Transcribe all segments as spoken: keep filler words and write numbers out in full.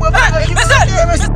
Hey, mesye!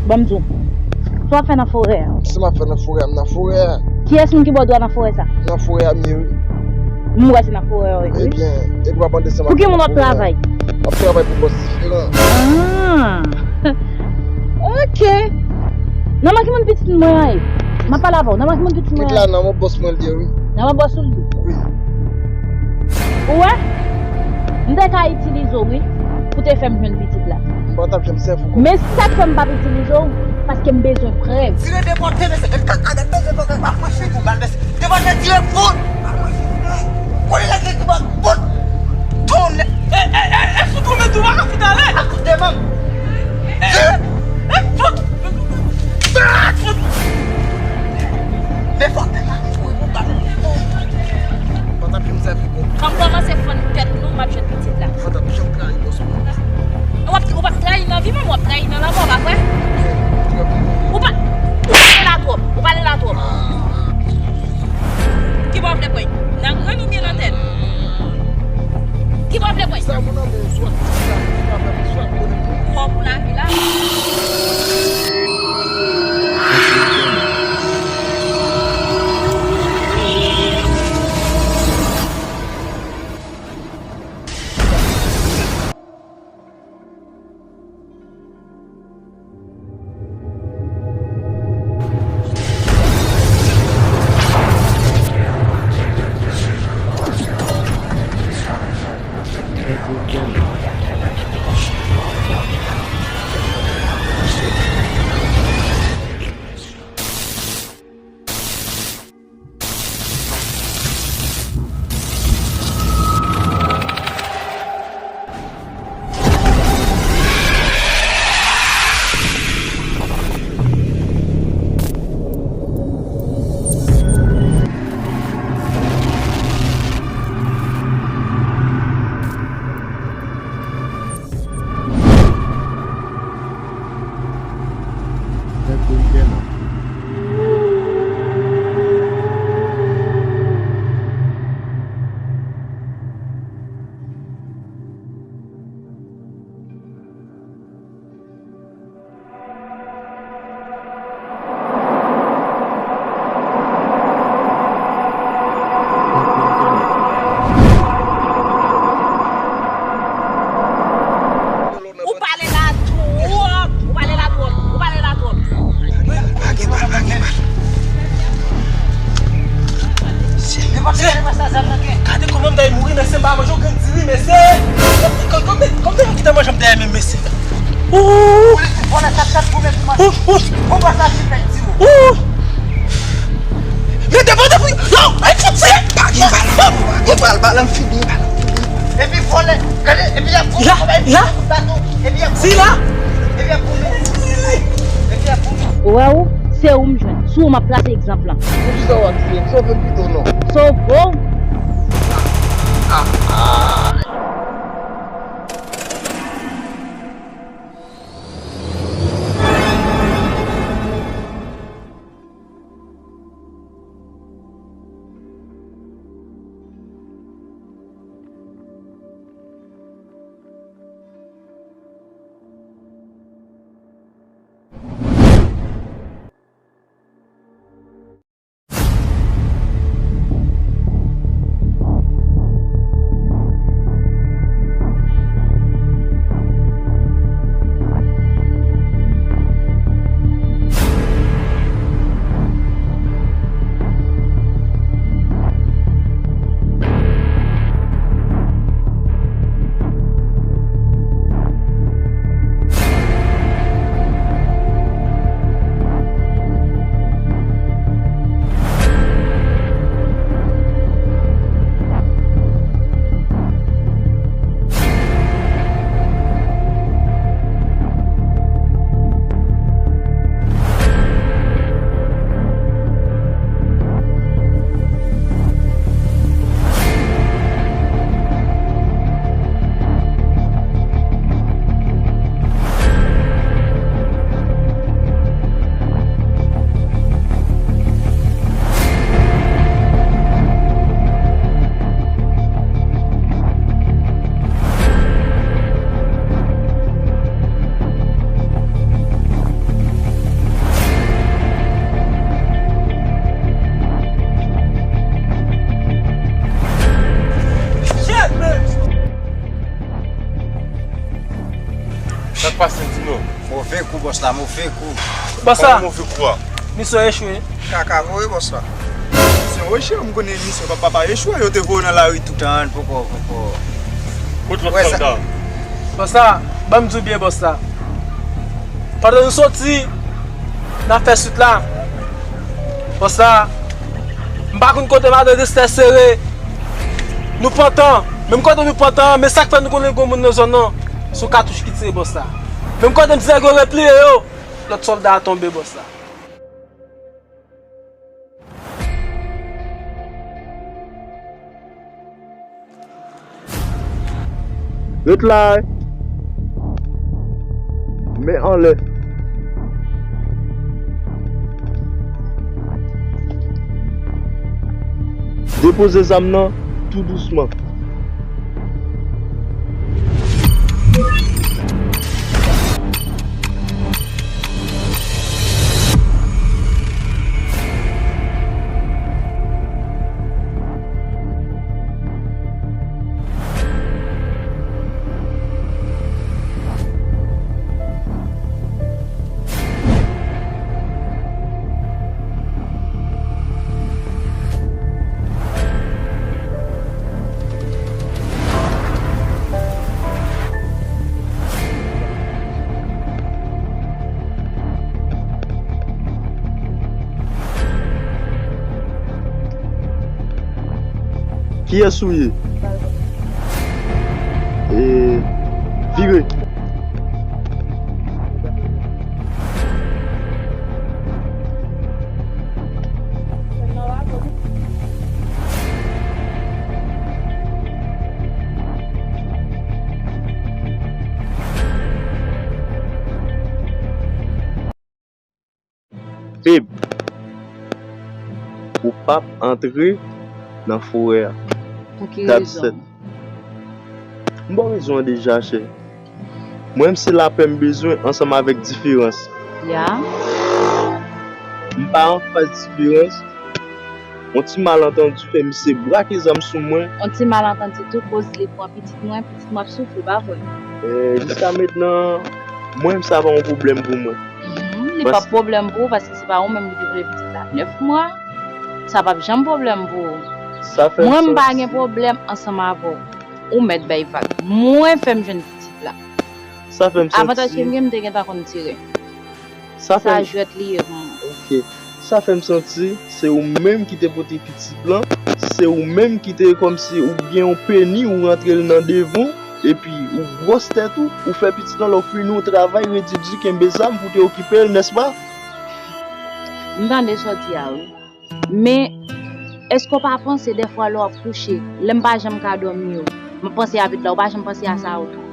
Ban m di w. Sa w ap fè nan forè a? Sa m ap fè nan forè a? M nan forè a. Kiyès moun ki ba w dwa nan forè sa? Nan forè a m ye, wi. M wè se nan forè a w ye, wi. Ebyen, epi w ap andesanm ak moun nan forè a. Pou ki moun w ap travay? M ap travay pou bòs diferan. Ah! Ok. Nan men ki moun pitit mwen an ye? M ap pale avè w. Nan men ki moun pitit mwen an ye? Pitit la nan men bòs mwen l ye, wi. Nan men bòs ou l ye? Wi. Ou wè? M te ka itilize w, wi, pou te fè m jwenn pitit la. M pa t ap janm sèvi w kòm. Men sa k fè m p ap itilize w, paske m bezwen prèv. Tire depòte, mesye. E kaka de bezwen pran pa franchi pou bal, mesye. Depòte, tire fout. Konnen nèg ki ba bout. Tonnè. E, e, e, e, sou tou men tou, pa ka fouta lè. Akoute, man. E, e, fout. Men fòk tèt la kouri pou bat. Pandan m sèvi bon. Kan m kòmanse fann tèt nou, m ap jwenn pitit la. Pandan m janm trayi bòs mwen. W ap, w ap trayi nan vi, men w ap trayi nan lanmò, pa vre? Ou pa, ou pale la twòp, ou pale la twòp. Ki bò w vle pran? Nan grenn oubyen nan tèt? Ki bò w vle pran? Sa moun nan men w, swa ti sa, swa fè m, swa konnen m. Ou wè w pou lavi la. Ou pale la twòp! Ou pale la twòp! Ou pale la twòp! Pa gen bal, pa gen bal. Gade kòman m ta mouri, mesye, m pa manje yon grenn diri, mesye. Kòm, kòm, kòm, kòm te kite manje m dèyè menm, mesye. Ooh. Ooh, ooh. Ooh. Men devan, devan. Yo, ay, fout, se. Pa gen bal, pa gen bal, bal, m fini, bal, m fini. Epi vòlè, gade, epi y ap goumen, la, la, epi y ap goumen, epi y ap goumen, epi y ap goumen. Ou wè ou, se ou m jwenn. Sou ou m ap trase egzanp lan. Poukisa w ap tiye m? Sove m pito non. Sove w? Sa k pase, di non? Move kou, bòs la, move kou. Bòs la. Kòman move kou a? Misyon echwe. Kaka voye, bòs la. Misyon echwe, m konnen misyon pa, pa, pa echwe, yo te voye nan lari tou. Tann, poko, poko. Kot lòt sòlda? Bòs la, ban m di w byen, bòs la. Pandan nou soti, n ap fè swit la. Bòs la, m pa konn kote madan Destè sere. Nou pantan. Menm kote nou pantan, men sa k fè nou konnen gen moun nan zòn nan, se yon katouch ki tire bòs la. Menm kote m di nèg yo repliye yo, lòt sòlda a tonbe, bòs la. Ret la wi. Men anlè. Depoze zam nan tou dousman. Kiyès ou ye? E, vire. Babe, ou p ap antre nan forè a. Pou ki rezon? That's it. M ba w rezon an deja, chè. Mwen menm se lapè m bezwen ansanm avèk diferans. Ya. M pa anfas diferans. Yon ti malantandi fè misye brake zam sou mwen. Yon ti malantandi tou koz li pran pitit mwen, pitit mwen ap soufri, pa vre? Eh, jiska mentnan, mwen menm sa pa yon pwoblèm pou mwen. Mhm, li p ap pwoblèm pou ou paske se pa ou menm ki te vle pitit la. Nèf mwa, sa p ap janm pwoblèm pou ou. Sa fè m santi. Mwen, m pa gen pwoblèm ansanm avè w. Ou mèt bay vag. Mwen fè m jwenn pitit la. Sa fè m santi. Avantaj ke m gen, m te gentan konn tire. Sa fè m. Sa jwèt li ye pou mwen. Ok. Sa fè m santi se ou menm ki te pote pitit lan. Se ou menm ki te kòmsi ou gen yon peni, ou rantre l nan devan, epi ou gwòs tèt ou, ou fè pitit lan, lè w fini ou travay, redi di, kenbe zam pou te okipe l, nèspa? M tande sa w di a, wi. Men, èske w pa panse dèfwa lè w ap kouche, lè m pa janm ka dòmi yo, m ap panse a pitit la, ou pa janm panse a sa yo tou?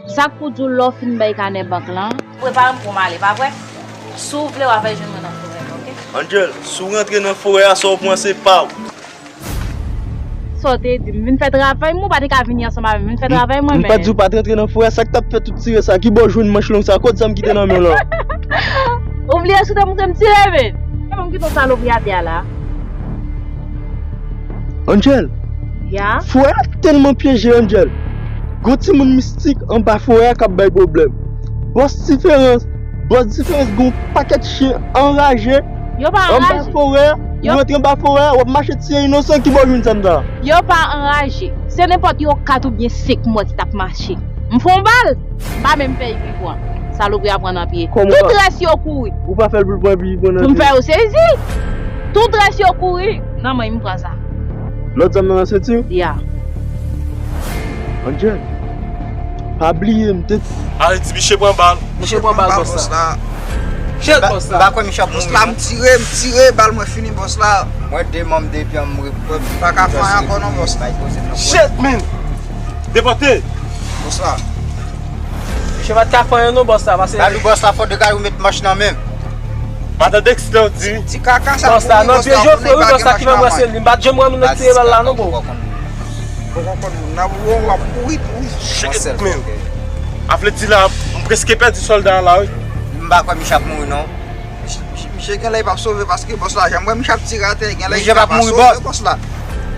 Sa k pou di w lè w fin bay kanè bank lan? Prepare m pou m ale, pa vre? Si w vle, w a fè jwenn mwen nan forè, oke? Angel, si w rantre nan forè a, sa w pran se pa w. Sa w te di m? M vin fè travay m, ou pa te ka vini ansanm avè m, m vin fè travay mwen menm. M pa di w pa t rantre nan forè a, sa k t ap fè tout tire sa? Ki bò w jwenn manch long sa? Kot zam ki te nan men w lan? Ou bliye si w te montre m tire, men. E mwen m kite yon salopri atè a la. Angel, ya, forè a tèlman pyeje, Angel. Gon timoun mistik anba forè a k ap bay pwoblèm. Bòs Diferans, Bòs Diferans, gon pakèt chen anraje. Yo pa anraje. Anba forè a, yo rantre anba forè a, w ap mache tiye inosan, ki bò w jwenn zam sa? Yo pa anraje. Se nenpòt yon kat oubyen senk mwen ki t ap mache. M fè yon bal, m pa menm fè epi pran. Salopri a pran nan pye. Tout rès yo kouri. Ou pa fè l pou l pran epi pran nan pye? Pou m fè yo sezi. Tout rès yo kouri. Nan men m pran sa. Lòt zam nan nan senti w? Ya. Angel, pa bliye m te. Ale di Miche pran bal. Miche pran bal, bòs la. Shit, bòs la. M pa kwè Miche ap mouri non. Bòs la, m tire, m tire, bal mwen fini, bòs la. Mwen de manm de pye m, m pa ka fè anyen ankò non, bòs la. Shit, man. Depòte. Bòs la. Miche pa t ka fè anyen non, bòs la, paske. Gade bòs la, fò de gade ou met manch nan men m. Madan Dexter di. Ti kaka sa. Bòs la, nan pye Jofre, wi, bòs la ki fè m wè se li. M pa t janm wè moun nan ki tire bal la non, bro. Poko konn moun. N ap wè w ap kouri tou. Shit, man. A vle di la, m prèske pèdi sòlda a la, wi. M pa kwè Miche ap mouri non. Miche, Miche, Miche gen lè li p ap sove paske bòs la, jan m wè Miche ap tire atè, gen lè li p ap sove, bòs la.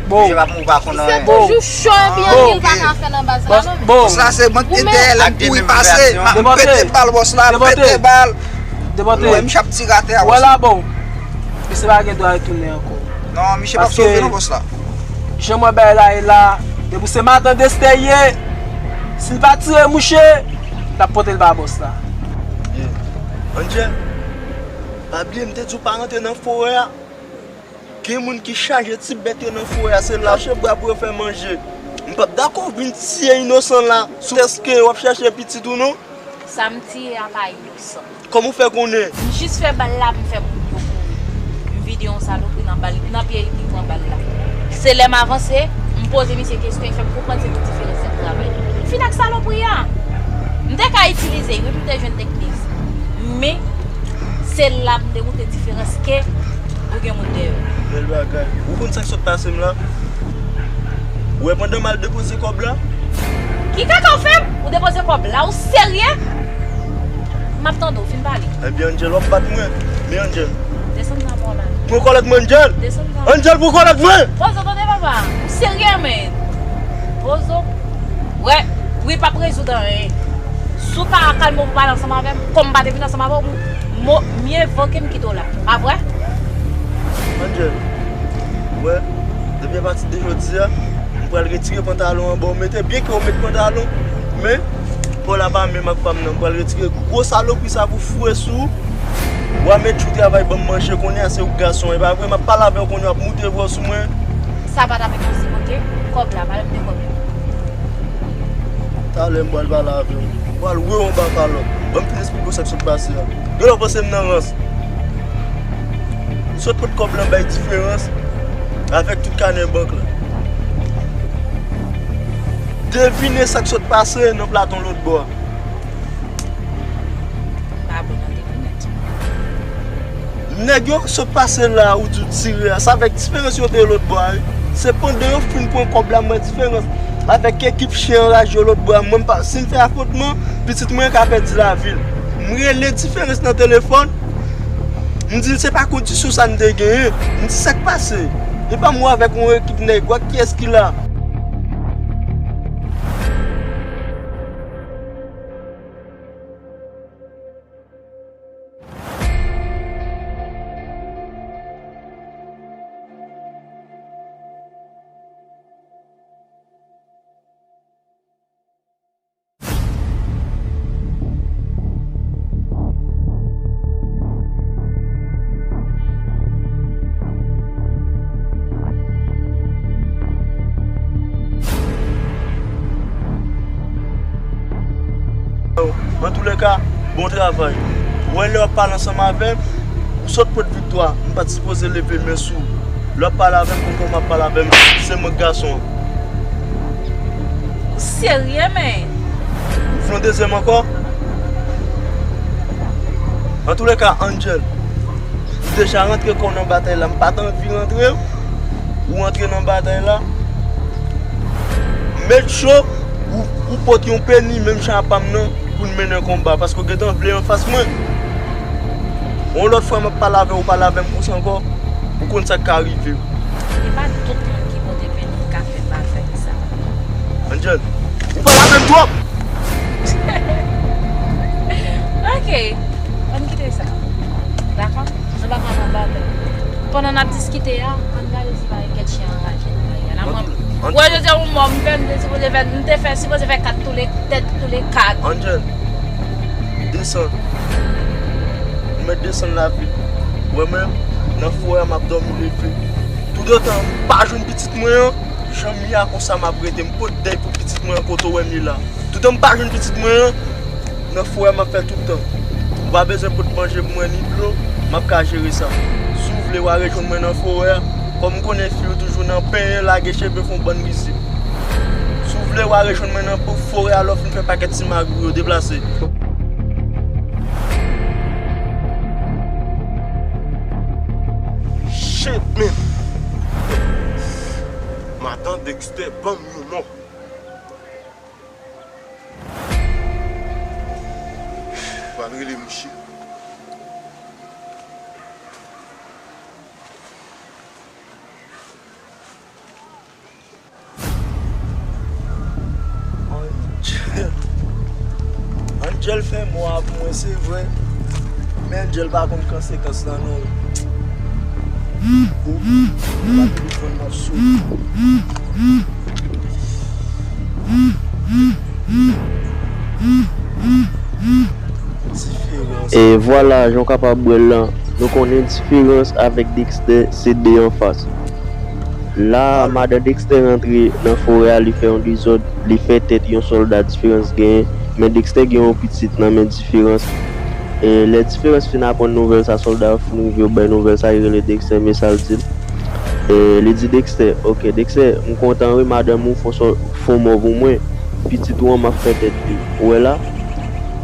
Bon. Misye toujou cho epi anyen l pa ka fè nan baz la non, men. Bòs la se mwen ki te dèyè l, m kouri pase, m ap pete bal, bòs la, m pete bal. Depòte. Mwen, misye ap tire atè a, bòs la. Wè la, bon. Misye pa gen dwa retounen ankò. Non, misye p ap sove non, bòs la. Jan mwen bay la e la, depi se madan Dexter ye, si l pa tire mouche, l ap pote l ba bòs la. Angel, pa bliye m te di w pa rantre nan forè a. Gen moun ki chaje ti bèt yo nan forè a, se la yo chache bwa pou yo fè manje. M p ap dakò w vin tiye inosan la, sou tèt ke w ap chache pitit ou non. Sa m tiye a pa inosan. Kòman w fè konnen? M jis fè bal la, m fè moun yo kouri. M vide yon salopri nan bal, nan pye li pran bal la. Se lè m avanse, m poze misye kesyon, li fè m konprann se pou diferans se travay. M fin ak salopri a. M te ka itilize l, wi, m te jwenn teknik. Men, se la m te montre diferans ke ou gen moun dèyè w. Bèl bagay. Ou konn sa k sot pase m la? Ou wè pandan m al depoze kòb la? Ki kaka w fè m? Ou depoze kòb la? Ou serye? M ap tande w, fin pale. Ebyen, Angel, w ap bat mwen. Men, Angel. Desann nan mò la. Pran kòlèt mwen, Angel. Desann nan. Angel, pran kòlèt mwen! Poze w tande, papa. Ou serye, men. Poze w. Wè, wi, p ap rezoud anyen. Si w ta kalme w pou pale ansanm avè m, kòm m pa te vin ansanm avè w, mo, mye vo ke m kite w la. Pa vre? Angel, ou wè, depi apati de jodi a, m pral retire pantalon an ba w mete, byen ke w met pantalon, men, pa w la pa menm ak pa m nan, m pral retire gwo salopri sa pou foure sou ou. W a met jou travay ban m manje kounye a, se ou k gason, e pa vre? M ap pale avè w kounye a, w ap moute vwa w sou mwen. Sa pa t ap enposib, oke? Kòb la, pale m de kòb la. Talè m pral pale avè w. M pral wè w anba kalòt. Ban m fin esplike w sa k sot pase a. Gen lè w panse m nan rans. M sot pot kòb lan bay diferans avèk tout kanè bank la. Devine sa k sot pase nan platon lòt bò a. Pa bon nan devinèt. Nèg yo sot pase la ou di w tire a, se avèk diferans yo te lòt bò a, wi. Se pandan yo fin pran kòb la, mwen diferans avèk ekip chen anraje yo lòt bò a. Mwen, m pa, si m fè afwontman, pitit mwen ka pèdi lavi l. M rele diferans nan telefòn, m di l se pa kondisyon sa n te genyen. M di sa k pase. Epa m wè avèk yon ekip nèg, wè kiyès ki la. Antouleka, bon travay. Ou wè lè w ap pale ansanm avè m, ou sot pot viktwa. M pa t sipoze leve men sou ou. Lè w ap pale avè m, konn kòman w ap pale avè m, se mwen k gason an. Ou serye, men? Ou vle yon dezyèm ankò? Antouleka, Angel, ou deja rantre kò w nan batay la, m pa t anvi rantre. Ou rantre nan batay la. Make sure ou, ou pote yon peni menm jan a pa m nan pou n mennen konba, paske w gentan vle anfas mwen. Yon lòt fwa m ap pale avè w, ou pale avè m konsa ankò, ou konn sa k ka rive. E pa tout moun ki pote peni ki ka fè bagay sa. Angel, ou pale avè m twòp! Ok, ann kite sa. Dakò? Nou pa pral nan batay. Pandan n ap diskite a, ann gade si pa gen kèk chen anraje nan bagay la. Mwen, wè, jodi a, yon mò, m fè, m te sipoze fè, m te fè, sipoze fè kat toule, tèt toule kat. Angel, desann. Ou mèt desann lavil. Ou wè mwen, nan forè a, m ap dòmi leve. Toutotan m pa jwenn pitit mwen an, jan m ye a konsa m ap rete, m pot dèy pou pitit mwen an kote w wè m ye la. Toutan m pa jwenn pitit mwen an, nan forè m ap fè tout tan. Ou pa bezwen pot manje pou mwen ni dlo, m ap ka jere sa. Si w vle, w a rejwenn mwen nan forè a. Kòm m konnen fi yo toujou nan penyen, lage cheve, fè yon bann rizib. Si w vle, w a rejwenn mwen nan po-, forè a, lè w fin fè pakèt ti magouy yo, deplase. Shit, man! Madan Dexter ban m yon mò. Pral rele misye. Angel. Angel fè mò a pou mwen, se vre. Men Angel pa konn konsekans lan non. Ou, ou pa telefòn m ap sou. Diferans. E vwala, jan w kapab wè l lan, nou konnen Diferans avèk Dexter se de anfas. La, madan Dexter rantre nan forè a, li fè yon dezòd, li fè tèt yon sòlda Diferans genyen, men Dexter gen yon pitit nan men Diferans. E lè Diferans fin aprann nouvèl sa, sòlda yo fin rive, yo bay nouvèl sa, yo rele Dexter, men sa l di l. E li di Dexter, "Ok, Dexter, m kontan wi, madanm ou fon sò-, fon mò pou mwen. Pitit ou an, m ap fè tèt li. Ou wè la?"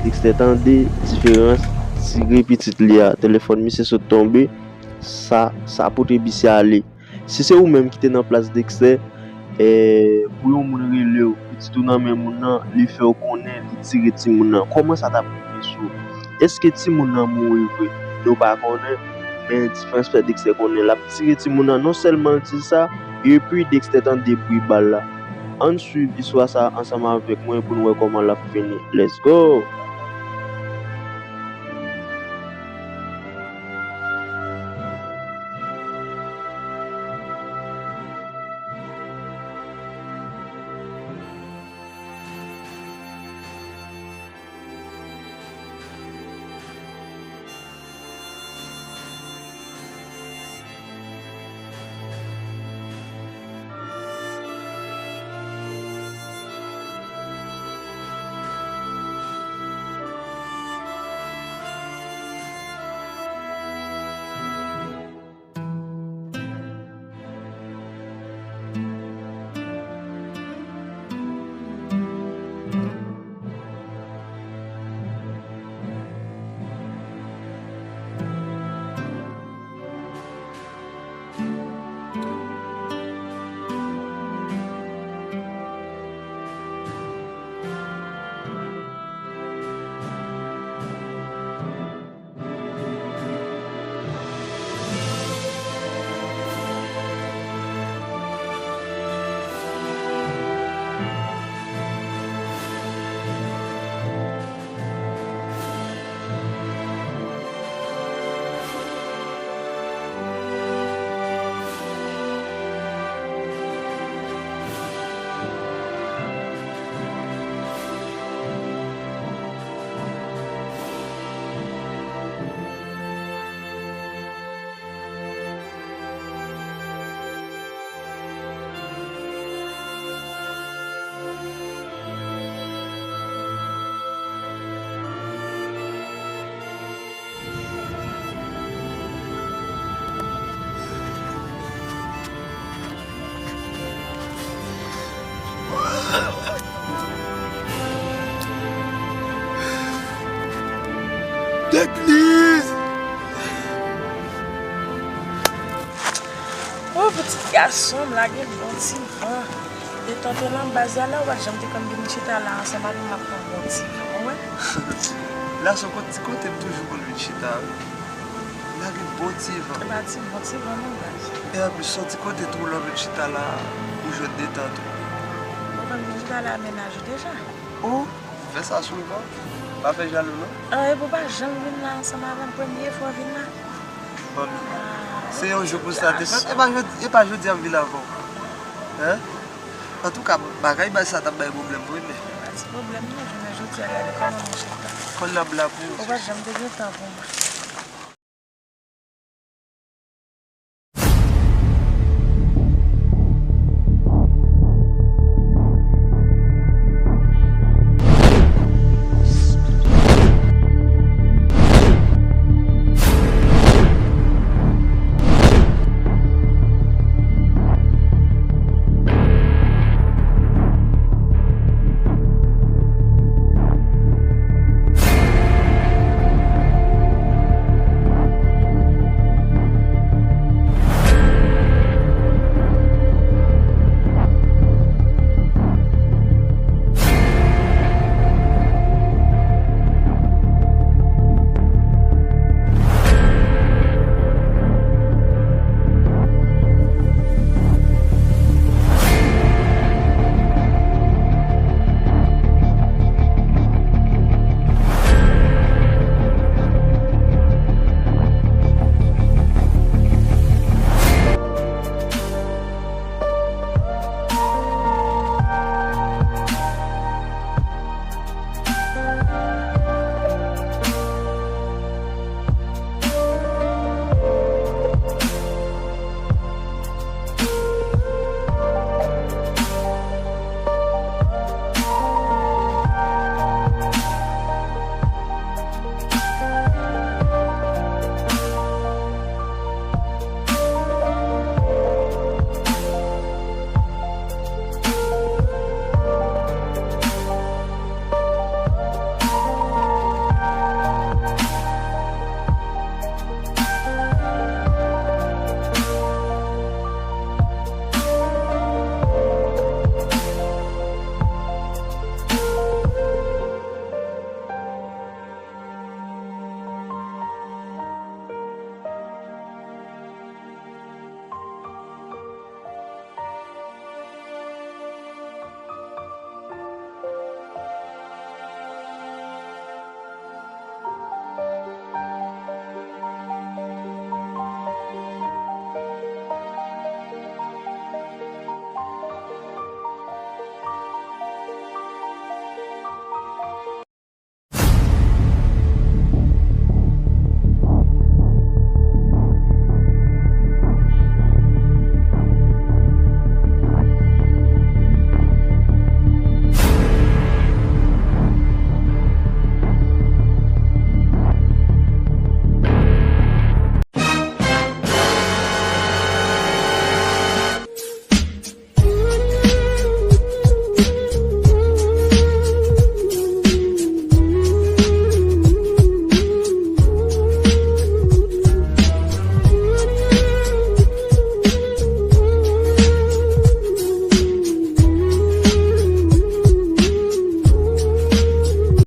Dexter tande Diferans tire pitit li a. Telefòn misye sot tonbe. Sa, sa pote misye ale. Si se ou menm ki te nan plas Dexter, e, pou yon moun rele w, pitit ou nan men moun nan, li fè w konnen li tire timoun nan, kòman sa t ap rive sou ou? Èske timoun nan mouri vre? Nou pa konnen, men Diferans fè Dexter konnen l ap tire timoun nan. Non sèlman l di l sa, epi Dexter tande bri bal la. Ann swiv istwa sa a ansanm avèk mwen pou n wè kòman l ap fini. Let's go! Legliz! O, pitit gason m, lage bon ti van. Detan te nan baz la, lè w pa t janm te konn vin chita la ansanm avè m, m ap pran bon ti van, ou wè? La, se yon ti kote m toujou konn vin chita, wi. Lage bon ti van. E pa ti bon ti van, non, baz. E anplis, se yon ti kote tou lè w vin chita la, ou jwenn detan tou. Ou konn vin chita la, mennaj ou deja. O, fè sa souvan. Pa fè jalou, non. An, epi w pa janm vin la ansanm avè m, premye fwa w vin la. Manmi, se yon jou pou sa te fèt. E pa jodi, e pa jodi a m vin avè w. Hein? Antouka, bagay baz sa t ap bay pwoblèm vre, men. Pa ti pwoblèm, non, jounen jodi a, gade kòman nou chita. Konn n ap la pou ou. Ou pa janm te gen tan pou mwen.